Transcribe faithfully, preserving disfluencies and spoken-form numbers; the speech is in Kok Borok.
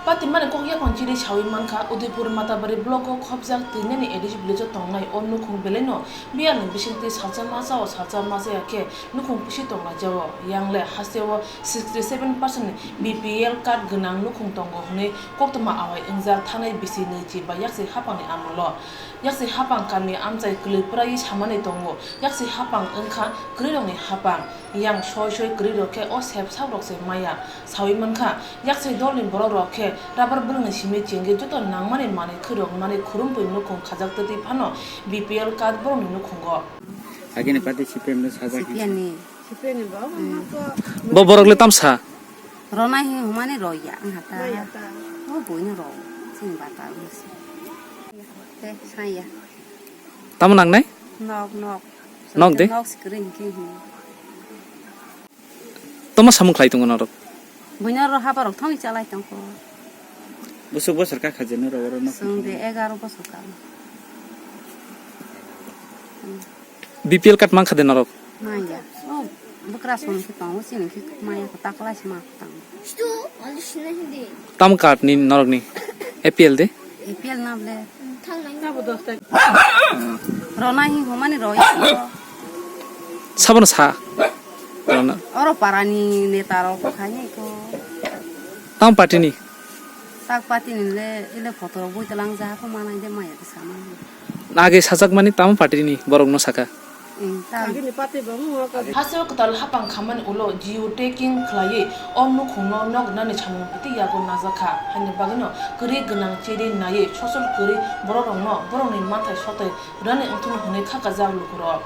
Patimani kok yaphang chiri sawi mankha, Udaipur Matabari block o khopjak Twinani A D C village o tongnai o nukhung belaino biyalni bisingtwi salsa masa o salsa masa ya khe nukhung pisi tonglaijao. Yang le hasteo sixty seven percent B P L card gwnang nukhung tongo hwnwi koktwma awai wngjak thanai bisi nwichi ba yaksi haphangni amolo. Yaksi haphang kami amchai kwlwi pwraiwi samani tongo. Yaksi haphang wngkha kwrwirokni haphang. Yang soi soi kwrwirok khe o sep sakrok se maya sawi mankha. Yaksi dolni borokrok khe rubber bwlwngni simi chengwi joto nangmani manwi khwirok manwi khurumpui nukhung khajak twtwi phano B P L card borokni nukhungo. Agini party C P M no sajak. C P M ni. Bo borok le tamsa. Ronai hi humani roya ang hata. Roya ta. O boino ro. Sini bata ang si. Te saya. Tamo nangnai? Nok, nok. Nok de? Nok screen ki hi. Tamo samung khlai tongo norok? Buino ro haba rok thongwi chalai tongkho. Busuk bosor ka khajeno ro oro nok. Sung de egaro bosor ka. B P L card mankha de norok? Maya. O bukra song khe tongo, chini khe maya ko takla se ma tang. Tam card ni norok ni? A P L de? A P L na ble. Rona hi homani ro. Sabono sa. Rona. Oro parani neta rok khai ni ko. Tam party ni? Tak party ni le, ile photo rok bui talang ja ko manai de maya de sama. Age sajak mani tam party ni borok no saka. Hasteo kwtal haphang khamani ulo geotagging khlaiwi o nukhungno nok rwnani samung biti yago najakha. Haini bagwino kwrwi gwnang chiri naiwi sosol kwrwi borokrokno borokni manthai soktwi rwnani wngthokno hwnwi khakajak lukurok.